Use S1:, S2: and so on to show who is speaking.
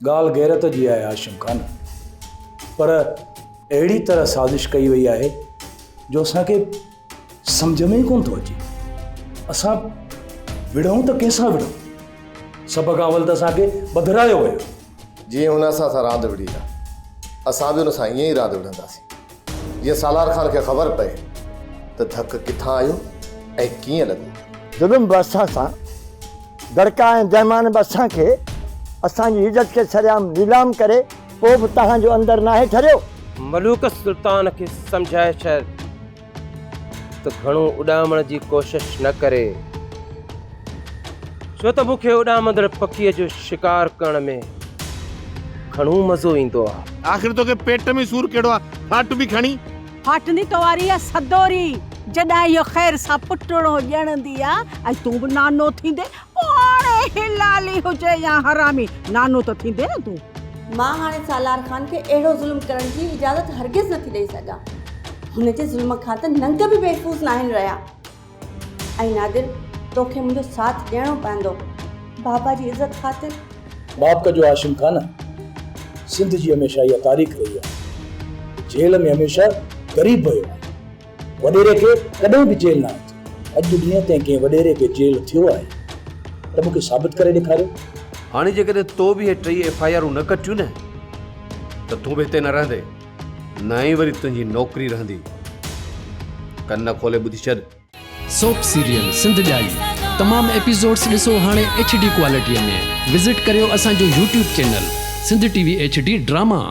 S1: ڳالهه غيرت جي آهي هاشم خان، پر اهڙي طرح سازش ڪئي وئي آهي جو اسان کي سمجهه ۾ ئي ڪونه ٿو اچي. اسان وڙهون ته ڪنهن سان وڙهون؟ سڀ کان اول ته اسان کي ٻڌرايو ويو.
S2: جيئن هن اسان سان راند وڙهي آ، اسان به ان سان ائين ئي راند وڙهنداسين. جيئن سالار خان کي خبر پئي ته ڌڪ ڪٿان آيو ۽ ڪيئن لڳو.
S3: ظلم به اسان سان، دڙڪا ۽ دهمان به اسان کي، اسان جي عزت کي سرعام نيلام ڪري پوء به توهان جو اندر ناهي ٺريو.
S4: ملوڪ سلطان کي سمجهائي ڇڏ ته گهڻو اڏامڻ جي ڪوشش نه ڪري، ڇو ته مون کي اڏامندڙ پکيء جو شڪار ڪرڻ ۾ گهڻو مزو ايندو آهي.
S5: آخر توکي پيٽ ۾ سور ڪهڙو آ، ڦاٽ به کڻي.
S6: ڦاٽندي تو واري آ سدوري، جڏهن اهو خير سان پٽڙو ڄڻندي آ ۽ تون به نانو ٿيندين، پوء هاڻي حلالي هجي يا حرامي، نانو ته ٿيندين نه تون.
S7: مان هاڻي سالار خان کي اهڙو ظلم ڪرڻ جي اجازت هرگز نٿي ڏئي سگهان. هن جي ظلم کان ته ننگ به محفوظ ناهن رهيا. ۽ نادر توکي منهنجو ساٿ ڏيڻو پوندو بابا جي عزت خاطر.
S1: معاف ڪجو هاشم خان، سنڌ جي هميشه اها تاريخ رهي آهي ته جيل ۾ هميشه غريب ويو آهي. وڏيري کي ڪڏهن به جيل ناهي ٿيو. اڄ ڏينهن تائين ڪنهن وڏيري کي جيل ٿيو آهي ته مون کي ثابت ڪري ڏيکاريو.
S8: هاڻي جيڪڏهن تو به اهي ٽئي ايف I آرون نه ڪٽيون نه ته تون به هتي نه رهندين، نه ئي وري تنهنجي نوڪري رهندي. ڪن کولي ٻڌي ڇڏ.
S9: سوپ سيريل سنڌ ڄائي تمام ايپيسوڊس ڏسو هاڻي ايڇ ڊي ڪوالٽي ۾ وزٽ ڪريو اسان جو YouTube channel Sindh T V H D drama.